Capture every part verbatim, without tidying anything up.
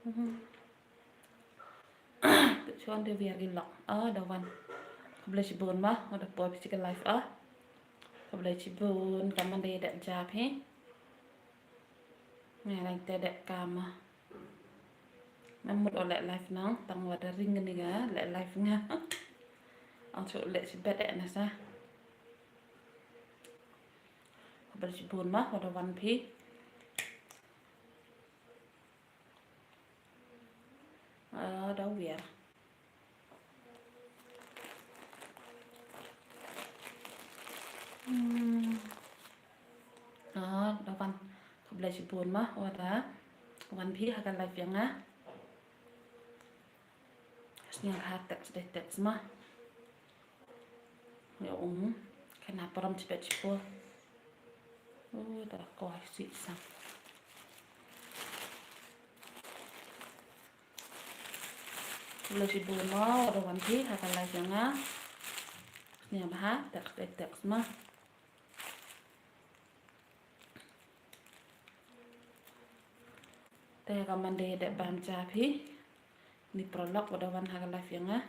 Te shon te wiar ki lok. Ah, da wan. Khublei shibun ma, oh, da poi phi ka live ah. Khublei shibun, kaman da dep jap hi. Nga lang te dep kam ma. Nga mut o leh live nang, tang wa da ring ni nga, leh live nga. Ang chu leh shibet eh na sa. Khublei shibun ma, wa da wan phi. Ah, da wiar. Hmm. Ah, da wan. Khublei shibun ma, wa da wan phi ha ka live yong nga. Sngewbha text dei text ma. Ïa um. Kane parom chipet chipo. Oh, da koi sih sang. Khublei shibun ma, wa da wan phi ha ka live yong nga. Sngewbha text dei text ma. Te kaman da dep bam jap hi. Ni paralok wa da wan ha ka live yong nga.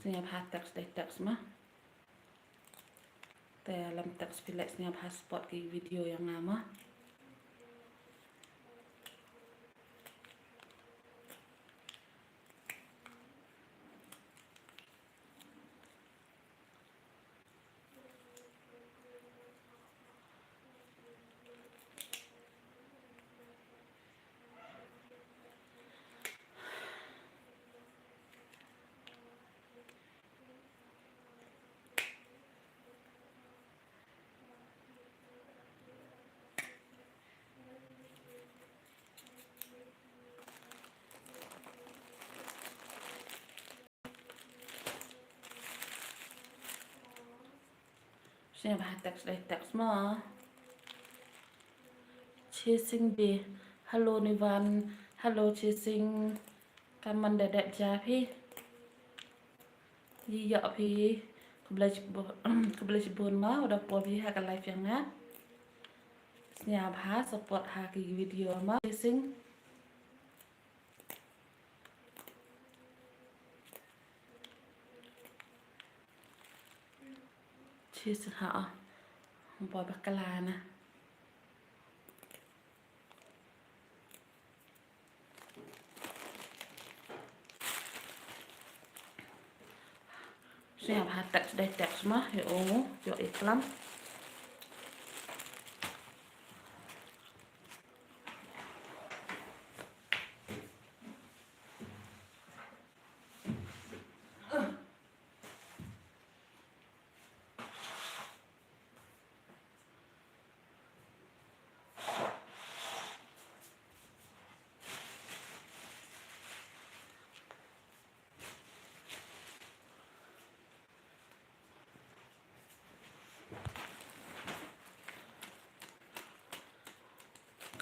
Sngewbha text dei text ma. Te lem text phi leh sngewbha support ki video yong nga ma. Sngewbha text dei text ma. Chasing Bee. Hello Nivan. Hello Chasing. Kaman da dep jap hi. Ïa phi. Khublei shibun, khublei shibun ma, wa da poi phi ha ka live yong nga. Sngewbha support ha ki video ma. Chasing. Chasing ha ah. Boi bakla na. Sngewbha text dei text ma, ïa u, ïa i klam.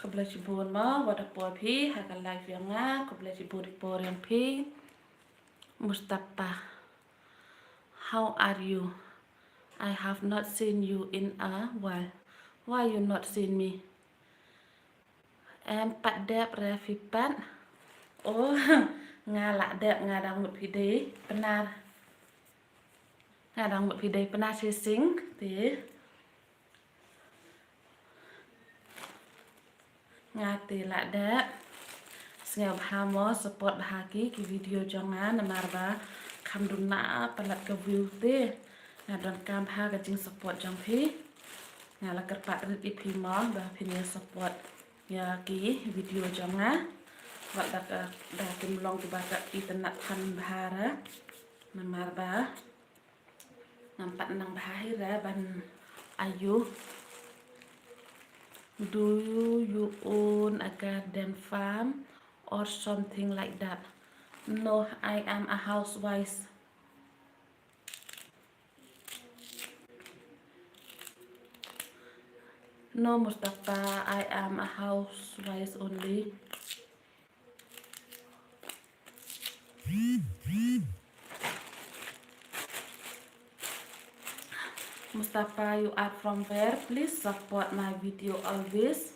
Khublei shibun ma, wa da poi phi ha ka live yong nga, khublei shibun i por yong phi. Mustafa, how are you? I have not seen you in a while. Why you not seen me? Em pat dep re phi pat. Oh, nga lah dep, nga dang mut phi dei Pnar. Nga dang mut phi dei Pnar Chasing te. Nga te lah dep. Sngewbha mo support bha ki, ki video jong nga namar ba kham duna palat ka view te. Nga donkam bha ka jing support jong phi. Nga la kyrpad rit ïa phi mo ba phin ïa support ïa ki video jong nga. Wat da ka, da kim long kiba ka itynnad than bha ra. Namar ba ngam pat nang bha hi ra ban ayu. Do you own a garden farm or something like that? No, I am a housewife. No, Mustafa, I am a housewife only. Mustafa, you are from where? Please support my video always.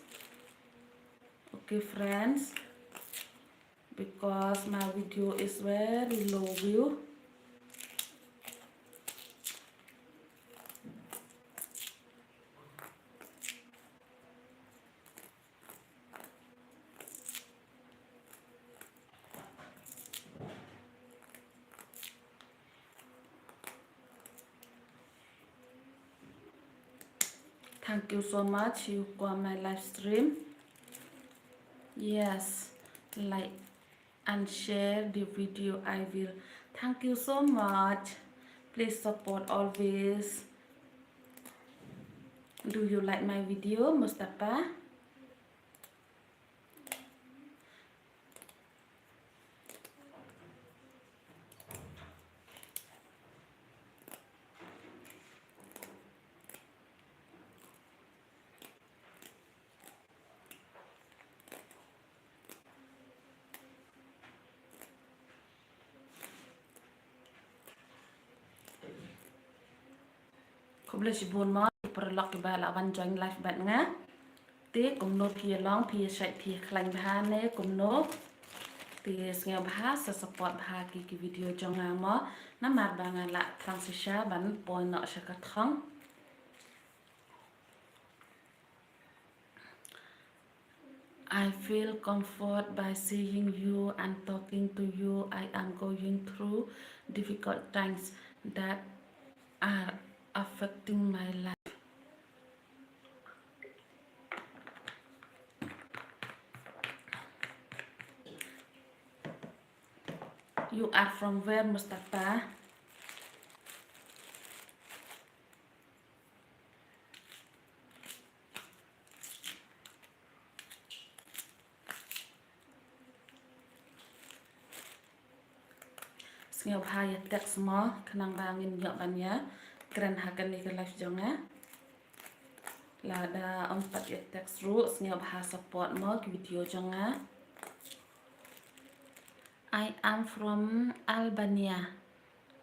Okay, friends, because my video is very low view. Thank you so much. You come my live stream. Yes, like and share the video. I will. Thank you so much. Please support always. Do you like my video, Mustafa? Khublei shibun mo ki paralok kiba la wan join live bad nga. Te kumno phi ïa long, phi ïa shait, phi ïa khlaiñ bha ne kumno? Te sngewbha sa support bha ki ki video jong nga mo, namar ba nga la thrang shisha ban poi noh sha ka thong. I feel comfort by seeing you and talking to you. I am going through difficult times that are affecting my life. You are from where, Mustafa? Sngewbha ïa text mo, khnang ba ngin ïoh ban ïa kren ha kane ka live jong nga. Lada ym pat ïa text ruh, sngewbha support mo ki video jong nga. I am from Albania.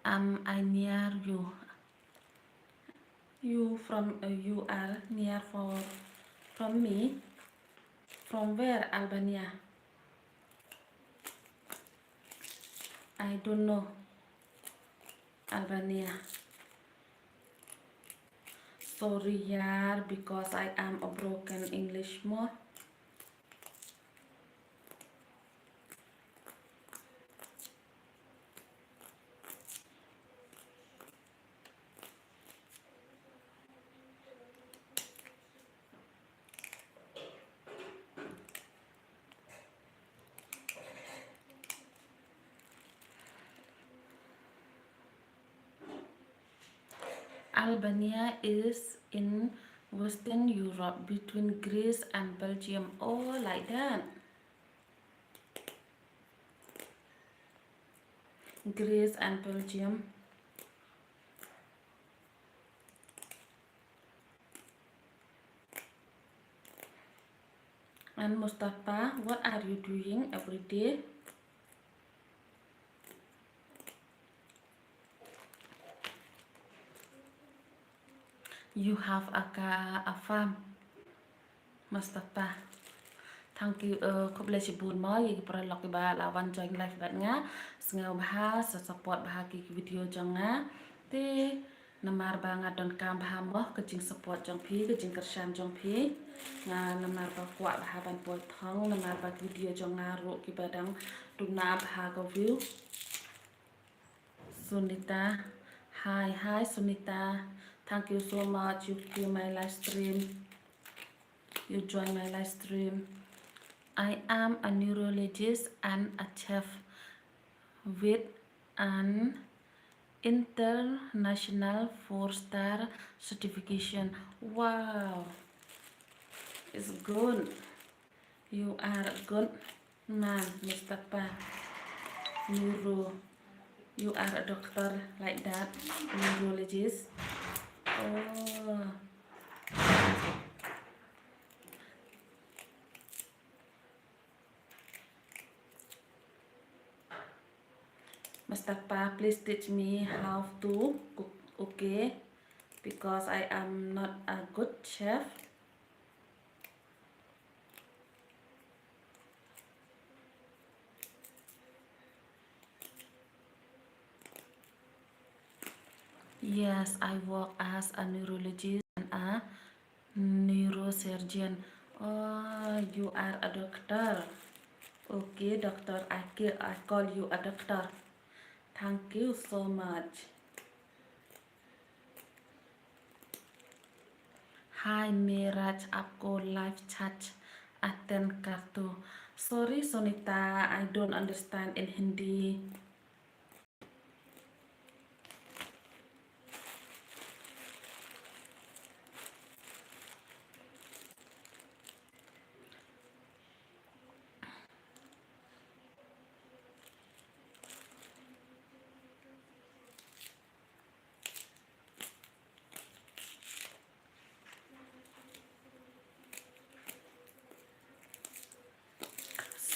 Am I near you? You from, uh, you are near for, from me. From where, Albania? I don't know. Albania. Sorry yaar, because I am a broken English mo. Albania is in Western Europe between Greece and Belgium. Oh, like that. Greece and Belgium. And Mustafa, what are you doing every day? You have a, ka, a farm, Mustafa. Thank you, uh, khublei shibun mo ïa ki paralok kiba la wan join live bad nga. Sngewbha sa support bha ki, ki video jong nga. Te namar ba nga donkam bha mo ka jingsupport jong phi, ka jingkyrshan jong phi. Nga namar ba kwah bha ban poi thong, namar ba ki video jong nga ruh kiba dang duna bha ka view. Sunita. Hi, hi, Sunita. Thank you so much. You came my live stream. You join my live stream. I am a neurologist and a chef with an international four-star certification. Wow. It's good. You are a good man, Mustafa. Neuro. You are a doctor like that, neurologist. Oh. Mustafa, please teach me how to cook. Okay. because I am not a good chef. Yes, I work as a neurologist and a neurosurgeon. Oh, you are a doctor. Okay, doctor, I, ca- I call you a doctor. Thank you so much. Hi Miraj, आपको live chat attend कर दो. Sorry Sonita, I don't understand in Hindi.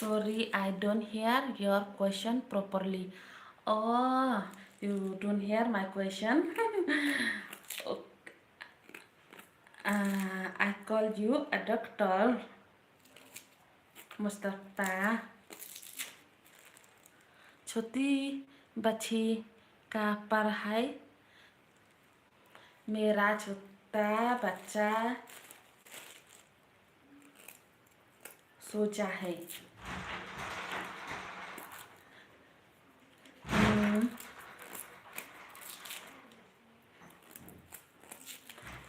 Sorry, I don't hear your question properly. Oh, you don't hear my question? Okay. Uh, I call you a doctor. Mustafa. छोटी बच्ची का पढ़ाई मेरा छोटा बच्चा सो जा है. Hmm.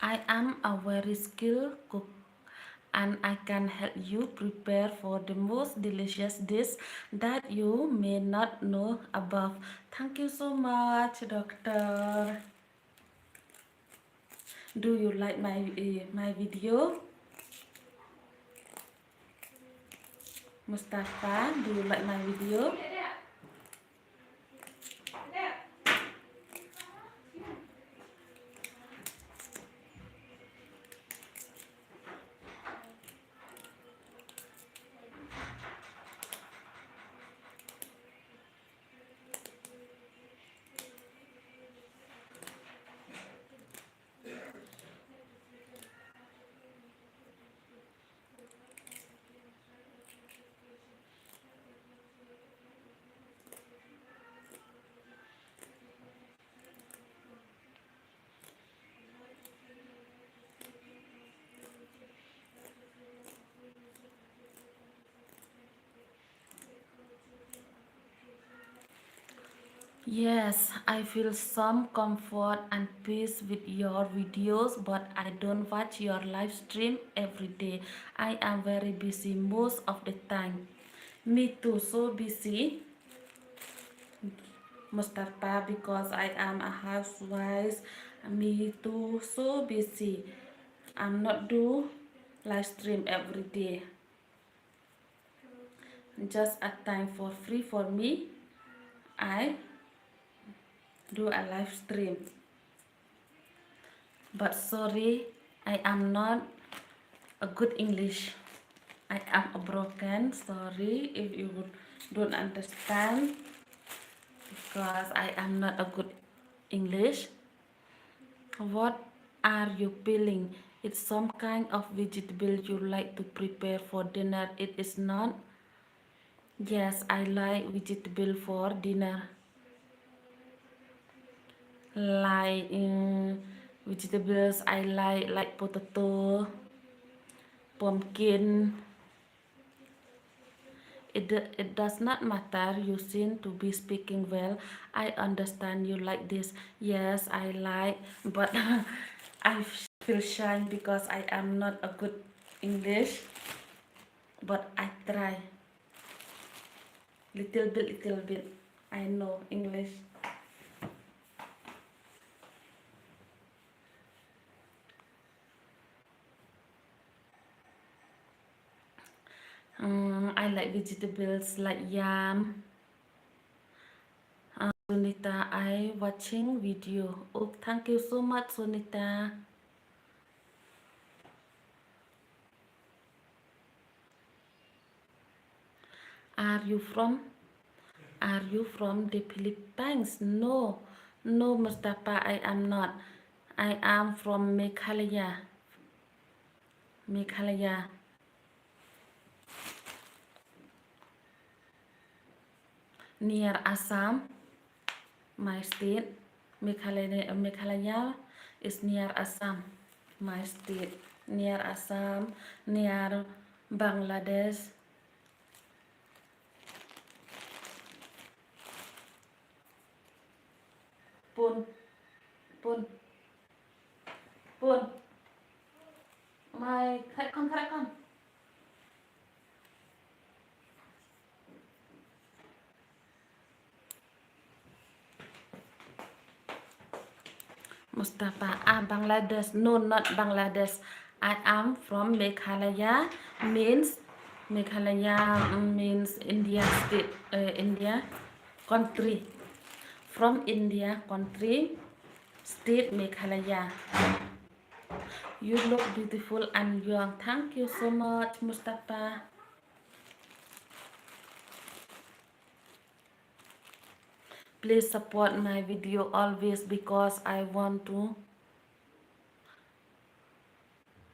I am a very skilled cook and I can help you prepare for the most delicious dish that you may not know about. Thank you so much, doctor. Do you like my, eh, my video? Mustafa, do you like my video? Yes, I feel some comfort and peace with your videos, but I don't watch your live stream every day. I am very busy most of the time. Me too, so busy. Mustafa, because I am a housewife. Me too, so busy. I'm not do live stream every day. Just a time for free for me. I do a live stream. But sorry, I am not a good English. I am a broken. Sorry if you don't understand because I am not a good English. What are you peeling? It's some kind of vegetable you like to prepare for dinner. It is not. Yes, I like vegetable for dinner. Like, mm, vegetables I like, like potato, pumpkin. It, d- it does not matter. You seem to be speaking well. I understand you like this. Yes, I like, but I feel shy because I am not a good English. But I try. Little bit, little bit. I know English. Mm, I like vegetables like yam. Uh, Sunita, I watching video. Oh, thank you so much, Sunita. Are you from? Are you from the Philippines? No, no, Mustafa, I am not. I am from Meghalaya. Meghalaya. Near Assam, my state. Meghalaya, Meghalaya is near Assam, my state. Near Assam, near Bangladesh. Pun, pun, pun. My, khrek khon, khrek khon. Mustafa, ah, Bangladesh. No, not Bangladesh. I am from Meghalaya, means Meghalaya, mm, means India state, uh, India country. From India country, state Meghalaya. You look beautiful and young. Thank you so much, Mustafa. Please support my video always because I want to.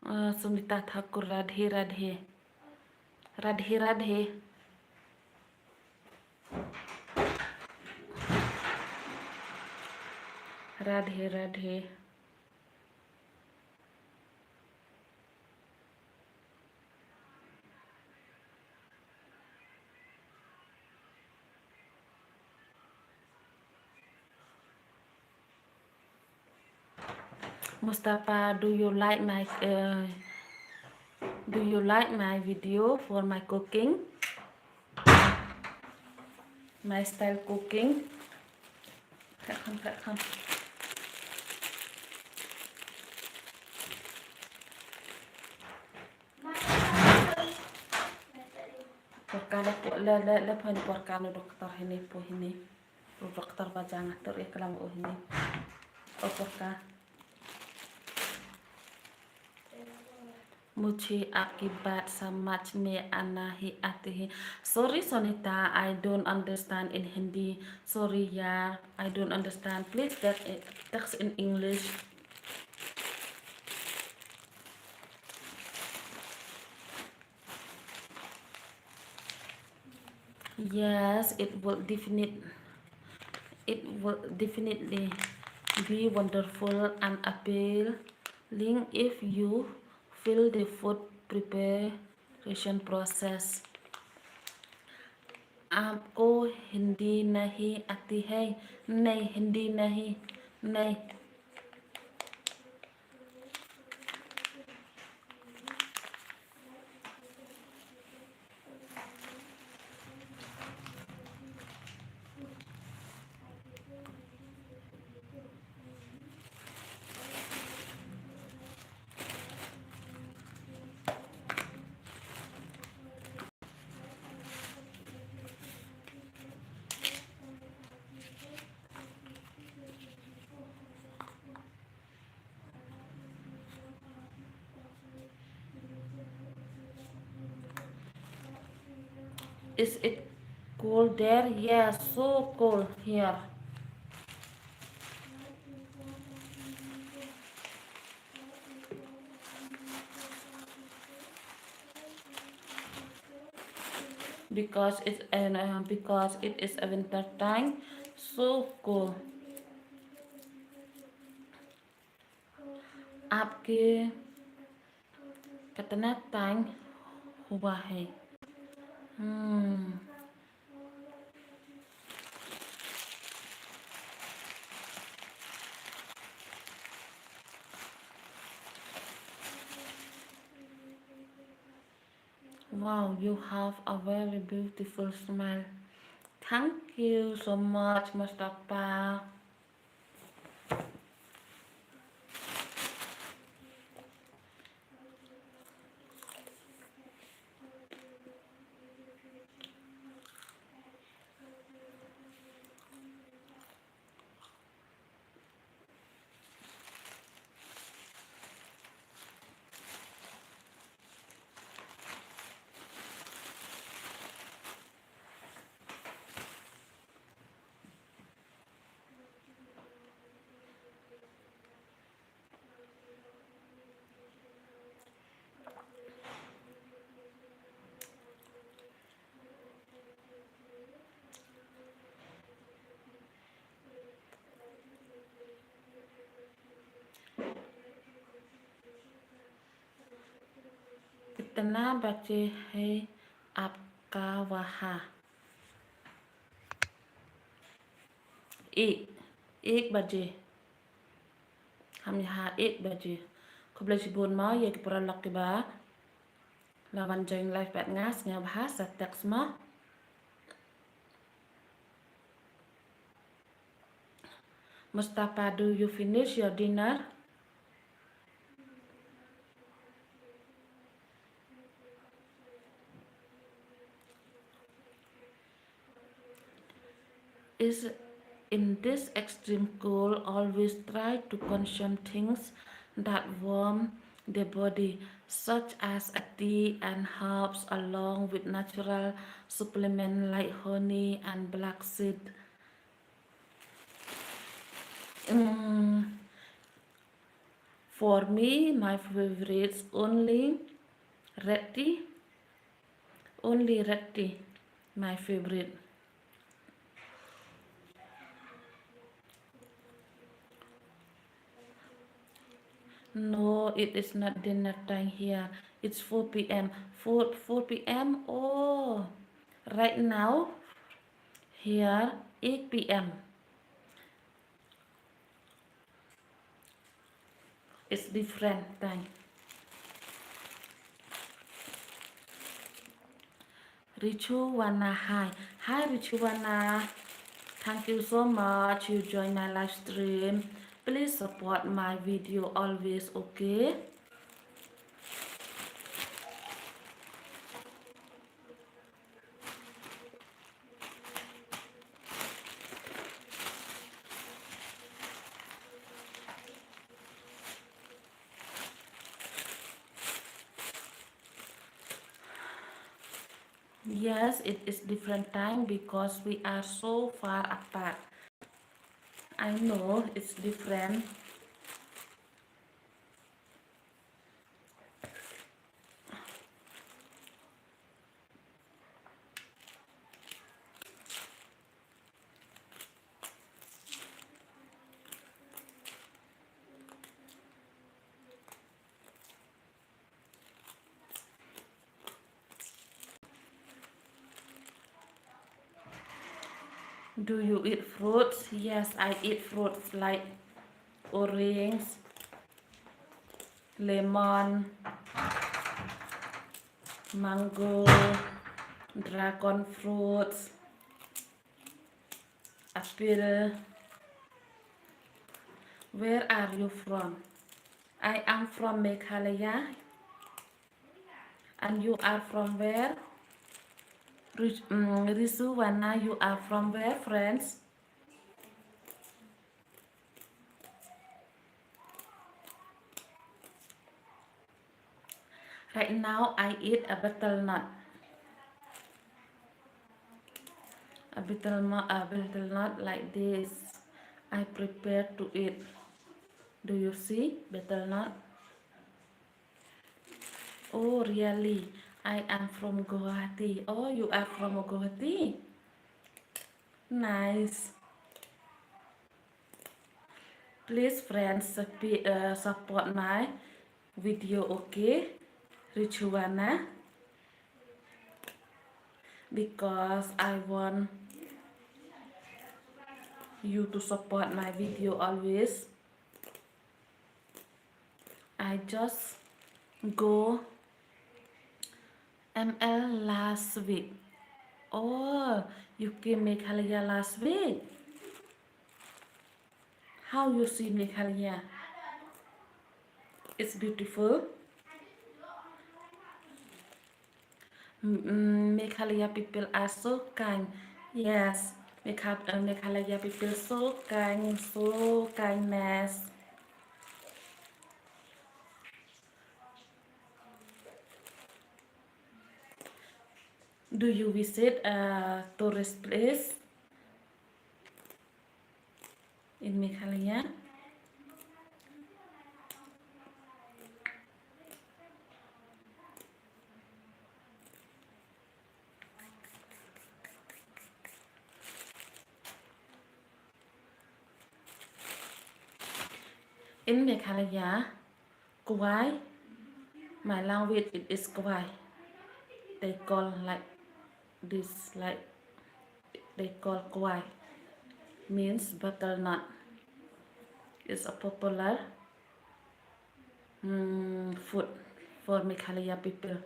Uh, Sunita Thakur, Radhe Radhe. Radhe Radhe. Radhe Radhe. Mustafa, do you like my, uh, do you like my video for my cooking? My style cooking. Khrek khon, khrek khon. Por ka la, la, la, la poi por ka no doktor hini po hini. Doktor ba jang atur ya kelam o hini. O por ka. मुझे आपकी बात समझ में आ नहीं आती है। Sorry, Sonita, I don't understand in Hindi. Sorry, yaar, I don't understand. Please text, text in English. Yes, it will definite, it will definitely be wonderful and appealing if you feel the food preparation process. आपको हिंदी नहीं आती है? नहीं, हिंदी नहीं, नहीं। Is it cold there? Yes, so cold here. Because it's an, uh, because it is a winter time, so cold. आपके कितना टाइम हुआ है? Hmm. Wow, you have a very beautiful smile. Thank you so much, Mustafa. कितना बजे है आपका वहाँ? एक, एक बजे। हम यहाँ एक बजे। Khublei shibun mo ïa ki paralok kiba la wan join live bad nga, sngewbha sa text mo. Mustafa, do you finish your dinner? Is in this extreme cold, always try to consume things that warm the body, such as a tea and herbs, along with natural supplement like honey and black seed. Mm, for me, my favorites only red tea. Only red tea, my favorite. No, it is not dinner time here. It's four p.m. Four, four p.m. Oh, right now here eight p.m. It's different time. Richuwana, hi. Hi, Richuwana. Thank you so much you join my live stream. Please support my video always, okay? Yes, it is different time because we are so far apart. I know it's different. Do you eat fruits? Yes, I eat fruits like orange, lemon, mango, dragon fruits, apple. Where are you from? I am from Meghalaya. And you are from where? Ris-, mm, Risuwana, you are from where, friends? Right now, I eat a betel nut. A betel, a betel nut like this. I prepare to eat. Do you see betel nut? Oh, really? I am from Guwahati. Oh, you are from Guwahati? Nice. Please, friends, suppi-, uh, support my video, okay? Richuwana. Because I want you to support my video always. I just go M L last week. Oh, you came Meghalaya last week. How you see Meghalaya? It's beautiful. Mm, Meghalaya people are so kind. Yes, Megha-, uh, Meghalaya people so kind, so kindness. Do you visit a tourist place in Meghalaya? In Meghalaya, Kawai, my language, it is kwai. They call like this, like, they call kwai, means butternut. It's a popular, mm, food for Meghalaya people.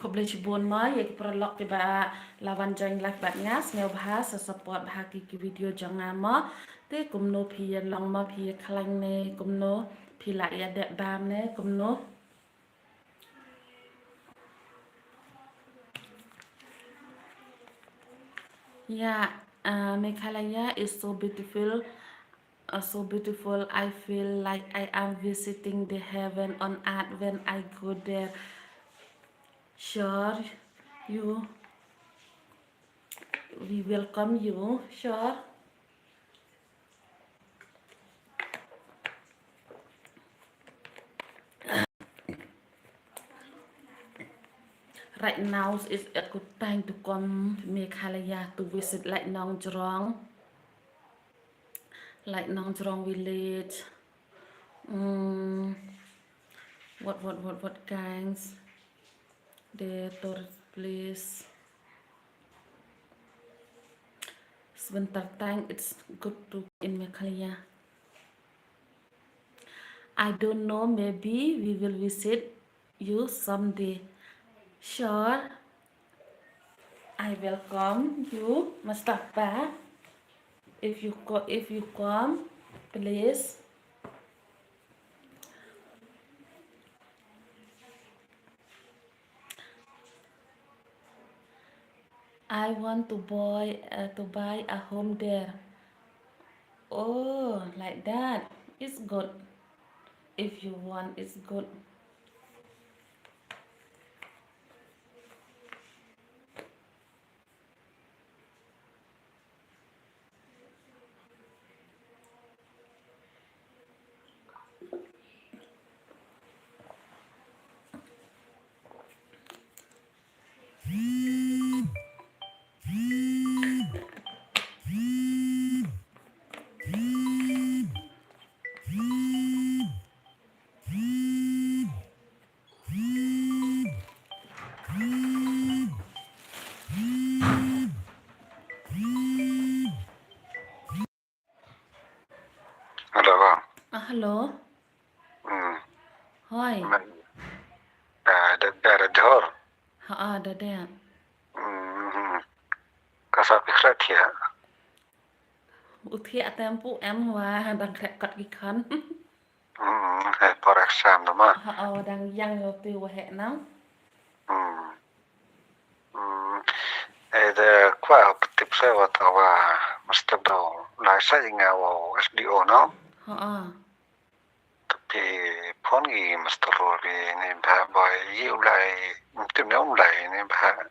Khublei shibun mo ïa ki paralok kiba la wan join live bad nga, sngewbha sa support bha ki, ki video jong nga mo. Te kumno phi ïa long mo, phi ïa khlaiñ ne kumno, phi la ïa dep bam ne kumno. Yeah, uh, Meghalaya is so beautiful, uh, so beautiful. I feel like I am visiting the heaven on earth when I go there. Sure, you, we welcome you. Sure. Right now is a good time to come Meghalaya to visit Laitnongjrong, Laitnongjrong village. Mm, what, what, what, what, guys? The tourist place. Winter time, it's good to in Meghalaya. I don't know, maybe we will visit you someday. Sure, I welcome you, Mustafa. If you co-, if you come, please. I want to buy, uh, to buy a home there. Oh, like that. It's good. If you want, it's good. Hello. Ah, hello. Hmm. Hoi. Ma-, ah, da, da, da, Johor. Ha, ah, da, da. Hmm. Ka sa phi khreh thiah? U thiah tem pu em wa dang khreh kot ki khon. Hmm, eh, por exam da ma. Ha, oh, dang yang yo tu wa heh nang. Hmm. Hmm. Eh, da kwah tip sa wa ta wa mesti da lai sa nga wa S D O no. Ha, ah. Tapi phone gi mesti ro bi ne ba ba yu lai, mesti ne um lai ne ba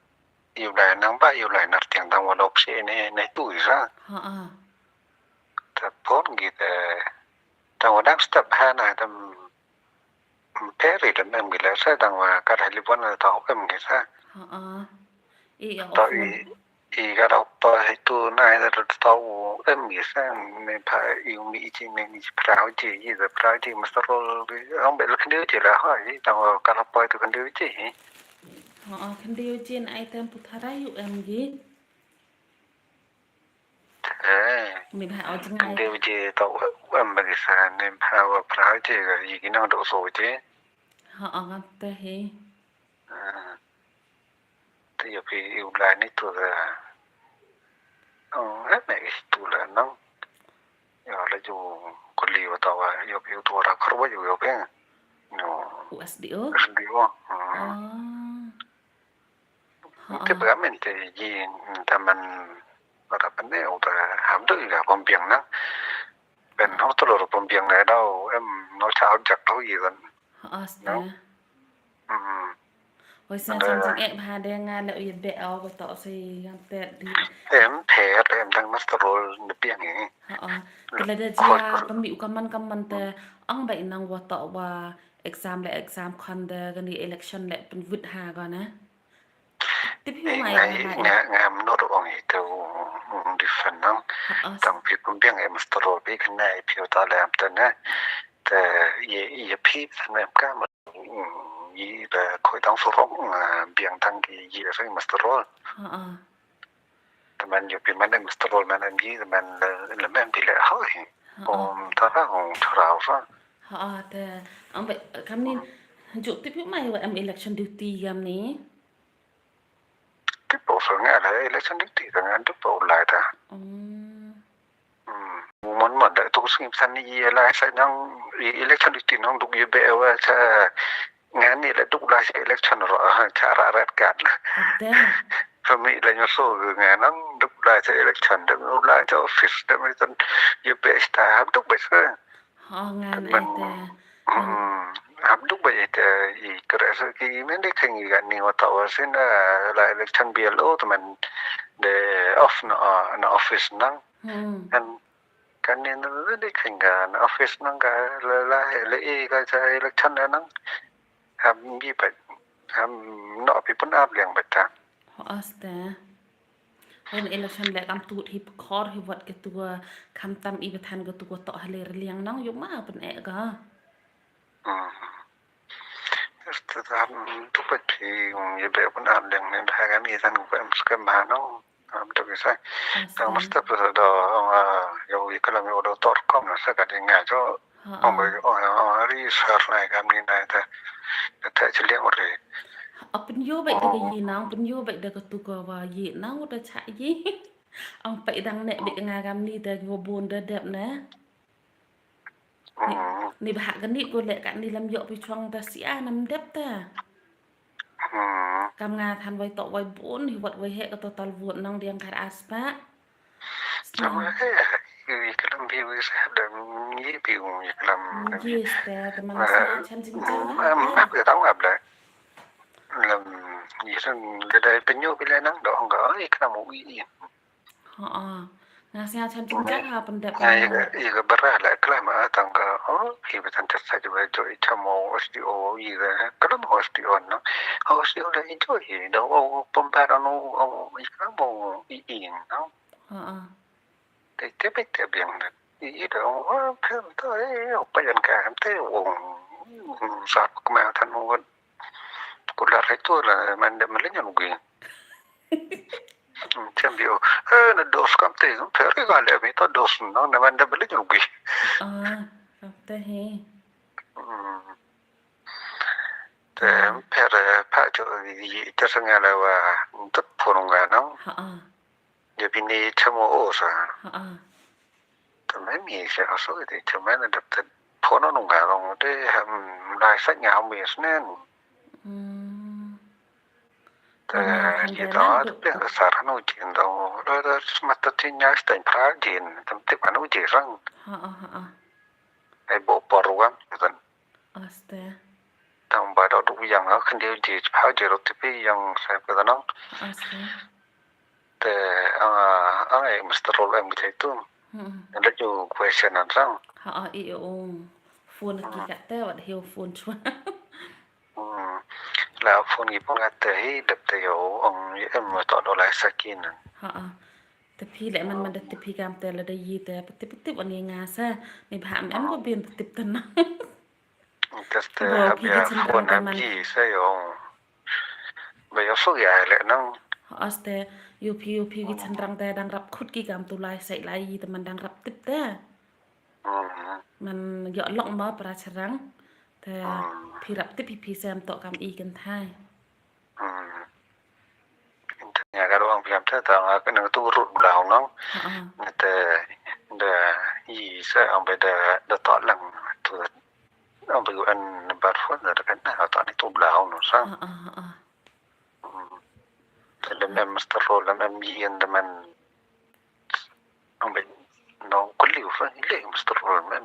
yu lai nang ba yu lai nar tiang dang wa dok si ne ne tu sa. Ha, ah. Te phone gi te dang wa dang step ha na te, mm, peri te mem gi le sa dang wa ka telephone na ta em gi sa. Ha, ah. I ya. To i, i ka dok to hai tu na i da to em gi sa ne pha i mi i chi ne ni chi prau chi i da prau chi mesti ro ong be lo khndi chi la ha i dang wa ka la poi to khndi chi. Ha, ah, khndi chi na ai tem pu thara yu em gi. Eh. Ni bha o jngai. Khyndiat baje to em bagi sa ne bha wa phra je ga yi ki nang do so je. Ha, ha, te hi. Ah. Te yo phi u lai ni tu da. Oh, eh, me tu la nang. Yo la ju ko li wa ta wa yo phi u tu ra khar wa yo yo phi. No. U S D O? S D O. Hmm. Ah. Te ba men te ji ta man ba ta pen ne u ta ham tu ga pom piang na. Ben ho to lo pom piang na da em no cha jak to yi ban. Ha, asta. Hmm. Hoi sen sen jing ek ba de nga ne u ye be au ba to se yang te di. Em phe em dang master role ne piang ni. Ha, ha. Te la da jia pemi u kaman kaman te ang ba inang wa to wa Exam le exam khon de kani election le pynwit ha ko na. Tip hi mai nga ha nga nga am not ong ito di fan nang. Ha, oh, tang pi pun biang e master rol pi kena e pi ta le am tene. Te ye ye pi san em ka ma ye le khoi tang surong biang tang ki ye re master rol. Ha, oh. Temen yu pi man em master rol man em ye temen le le men pi le ha hi. Ha, oh. Om tara ong tara sa. Ha, oh, te ang ba kam ni juk tip hi mai wa em election duty yam ni. Tip po so nga la election duty ta nga tip po lai ta. Hmm. Hmm. Mon mon da tu sing san ni ye la sa nang election duty nang duk ye be wa sa nga ni la duk la sa election ro cha ra red card. Te. Kami la nyo so nga nang duk la sa election duk la sa office da mi tan ye be sta duk be sa. Ha, ngan ai te. Hmm. Hap duk ba ite i kre sa ki men de kheng i gani wa ta wa sin la election B L O temen de off na na office nang. Hmm. Kan kan ni na de kheng ga na office nang ka la la le i ka sa election nang. Ham bi ba ham no pi pun ap liang ba ta. Ho aste. Hon election le kam tut hi pkhor hi wat ke tua kam tam i bethan ke tua to hale rliang nang yuk ma pen e ga. Hmm. Este tam tu pa ki ye be pun ap liang ne ba kam i tan ko em skam ba nang. Am tu ke sai. Nang mesti pada da yo i kalam yo do tor kom na sa ka dinga jo. Ha, ong ah. Bai ong ong ri sar nai kam ni nai ta ta chiliang ri. A pynïoh beit da ka yi nang, pynïoh beit da ka tu ka wa yi nang u da chah yi. Ong peit dang ne beit nga kam ni da ki wa bun da dep ne. Ni, ni ba ha ka ni ko leh ka ni lam ïoh pi chuang da sia nam dep ta. Hmm. Kam nga than wai tok wai bun hi wat wai heh ka total vote nang diang kar aspa. Sama he i kalam bi wi sa da ngi bi u i kalam. Yes, te te man sa chan jing jang. Am ap da tang ap da. Lam i san da da penyu bi le nang dong ga i kalam u i. Ha. Nga sia chan jing jang ha pendep. Nga i ka bara la kalam a tang ka o i betan chat sa jiwa jo i chamo S D O i ka kalam S D O na. S D O la i jo i da o pembar anu o i kalam o i i na. Ha. Te te pe te biang da. I da o pem to e o pa yan ka te o sa kma tan o ko la re to la man de malen yan gui. Chem bio. Eh, na dos kam te, per ga le mi to dos no, na man da beli nyu gi. Ah, kam te he. Hmm. Te per pa jo yi te sanga la wa tut phone nga no. Ha ah. Ye bini chemo o sa. Ha ah. Te me mi se aso de te me na de phone no nga no de ham lai sa nya mi snen. Hmm. Te ye da de pe sar no jin do. Lo da smata ti nya sta pra jin. Tam ti pa no ji rang. Ha ah, ha ah. Ai bo por wan tan. Aste. Tang ba dok duk yang a khyndiat ji ha ji rot tipi yang sa ka danang. Aste. Te ang ang ai mesti rol em kita itu. Hmm. Ada ju question an sang. Ha ah, i o. Phone ki ka te wat hiu phone chua. Hmm. La phone ki pun ka te hi dep te yo ang em to do lai sakin. Ha ah. Te phi le man man da te phi kam te la da yi te tip tip an nga sa. Ni ba em ko bin tip tan. Kaste habia phone am ji sa yo. Ba yo so ya le nang. Aste yo phi yo phi ki chan rang te dang rap khut ki kam tu lai sai lai te man dang rap tip te. Hmm. Man yo lok ma pra chan rang te phi rap tip phi phi sem to kam i kan thai. Hmm. Nya ka ruang piam te ta nga ka nang tu rut blau nang. Ha. Te da i sa ang ba da da to lang tu. Ang ba an bar fo da kan na to ni tu blau no sa. Ha ah, ha ah. Hmm. Te lem em mesti rol lem em yin de man. Ang ba no kuli fa le mesti rol men.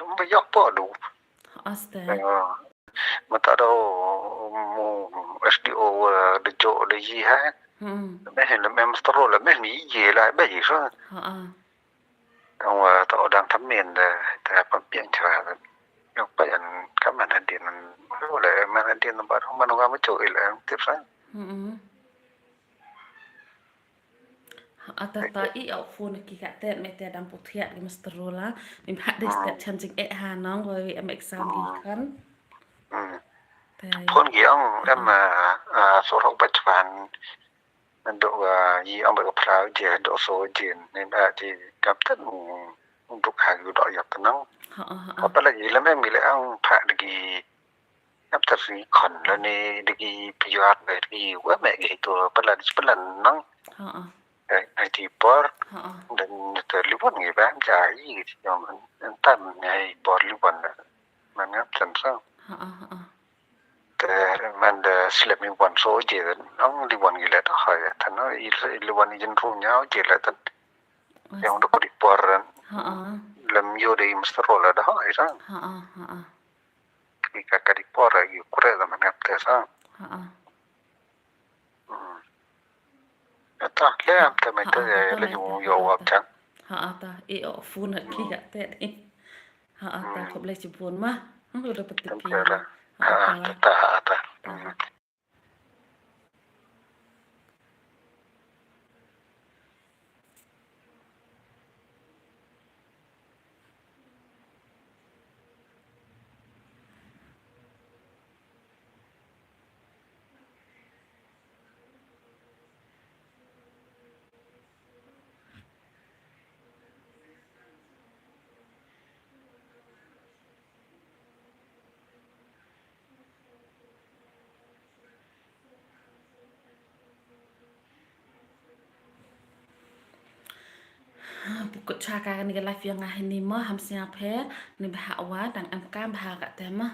Ang ba yak po do. Aste. Mata do mu S D O de jo de yi ha. Hmm. Me hem mesti rol me mi yi la ba yi fa. Ha ah. Ang wa ta odang thamin de ta pa piang chwa. Nang pa yan ka man hadien nan. Wala man hadien nan ba man nga ma cho il ang tip sa. Hmm. Ata ta i au phone ki ka tet me te dang pu thiat ki master rola. Ni ha dei stet chan jing eh ha nong wei em exam ki kan. Hmm. Te phone ki ang em a sorok bachwan. Dok ga yi ang ba ka phra je dok so jin ni ba ti kap tan duk ha yu dok yak tenang. Ha ha ha. Apa lagi lam em ile ang pha degi. Ap ter si khon la ni degi pijuat ba degi wa me gi tu pelan pelan nang. Ha ha. Ai ti por. Ha ha. Dan te libon ngi ba ja yi ti jom. Entan ngai por libon. Man ngap sen sa. Ha ha ha. Te man de slem i wan so je den ang di wan gile da ha ya tan i li wan i jin ru nya je le tan. Yang de ko di por. Ha ha. Lem yo de i mster rola da ha i sa. Ha ha ha ha. Ki ka ka di por i kure da man ngap te sa. Ha ha. Hmm. Ata le am te me te le ju yo wa chan. Ha ata e o phone ki ka te. Ha ata khublei chibun ma. Hang da pat ki. Ha ata ata. Pukut chaka ni ka live yang ah ni mo ham siap he ni bah wa dang am kam bah ka tema.